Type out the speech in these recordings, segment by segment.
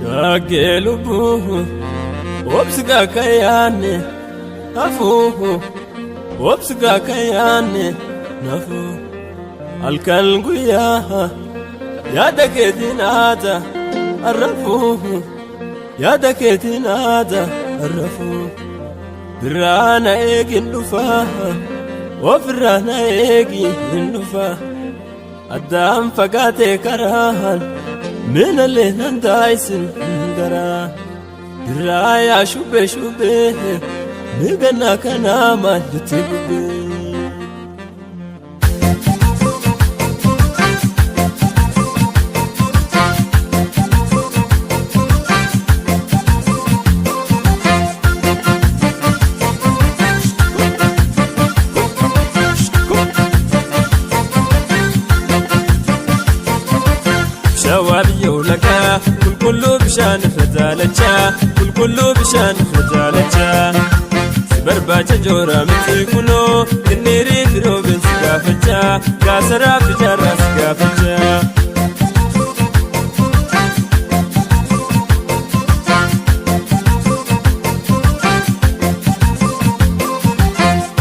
Dhagee lubbuu obsi kaakayaanne hafuu obsi kaakayaanne nafuu halkan guyyaa yaada keetiin haata arrafuu yaada keetiin haata arrafuu birraa na eegin dhufaa ofirraa na eegin dhufaa addaan fagaatee karaan miilalee nan taa'isin garaa birraa yaa shubbee shubbee miidhagina kanaa maaltu bubbee. Shawaa biyya olakaa qulqulluu bishaan irra jaalachaa qulqulluu bishaan irra jaalachaa si barbaacha jooraa miti kunoo kinniirii firoobin si gaafachaa gaasaraa fi jaarraa si gaafachaa.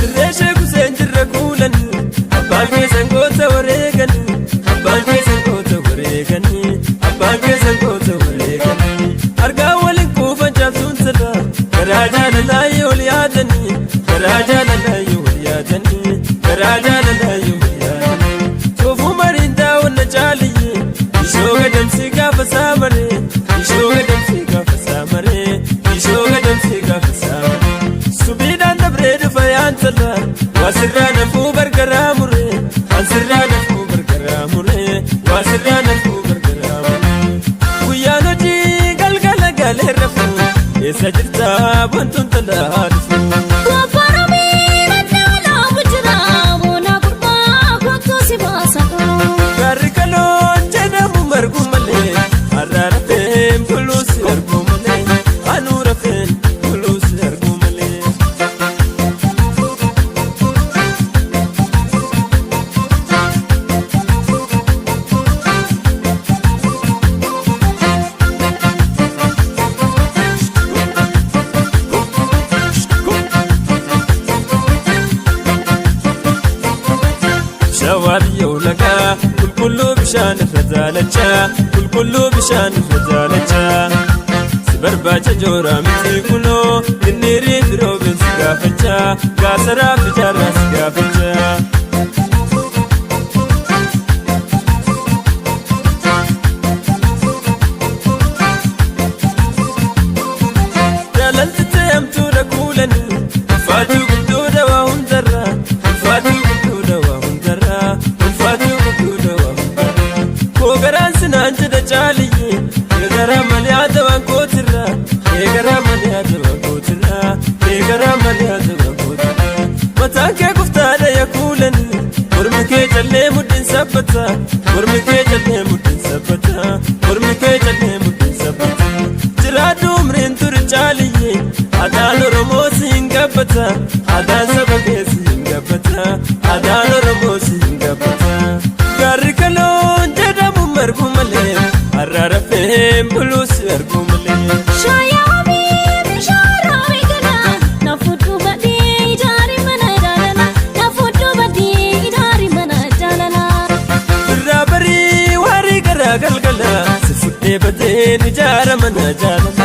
Dirree kuseen jirra kuulanii abbaan keessan goota wareeganii abbaan keessan goota wareeganii abbaan keessan goota wareeganii argaa waliin kuufan cabsuun sirra garaa jaalalaa yoo ol yaadanii garaa jaalalaa yoo ol yaadanii garaa jaalalaa yoo ol yaadanii soofuu mariin daawwanna caaliyyee ishoo gadamsii gaafa saamaree ishoo gadamsii gaafa saamaree ishoo gadamsii gaafa saamaree subiidhaan dabree dhufa yaantala waasirraa nafuu bargaraa muree waasirraa nafuu bargaraa muree waasirraa nafuu bargaraa muree guyyaan hojii galgala galee rafuu eessa jirtaa wantuun talaa dhufu. Gaarri kaloon jedhamu margu malee har'a rafeen buluus argu malee anuu rafeen buluus argu malee. Shawaa biyya olakaa qulqulluu bishaan irra jaalachaa qulqulluu bishaan irra jaalachaa si barbaacha jooraa miti kunoo kinniirii firoobin si gaafachaa gaasaraa fi jaarraa si gaafachaa. Jaalalti ta'amtuudha kuulanii ulfaatuu guddoodha waa hundarraa ulfaatuu guddoodha waa hundarraa ulfaatuu guddoodha waa hundarraa koo garaan sinaan jedha caaliyyee eegaraa malee haadha waan kootirraa eegaraa malee haadha waan kootirraa eegaraa malee haadha waan kootirraa mataan kee guftaadha yaa kuulanii mormi kee callee mudhiin sabbata mormi kee callee mudhiin sabbata mormi kee callee mudhiin sabbata jiraadhu umriin turi caaliyyee Adaan Oromoo siin gabbata adaan saba kee siin gabbata adaan Oromoo siin gabbata gaarri kaloon jedhamu margu malee har'a rafeen buluus argu malee. Birraa barii waarii garaa galgala si fudhee bateen ijaara mana jaalala.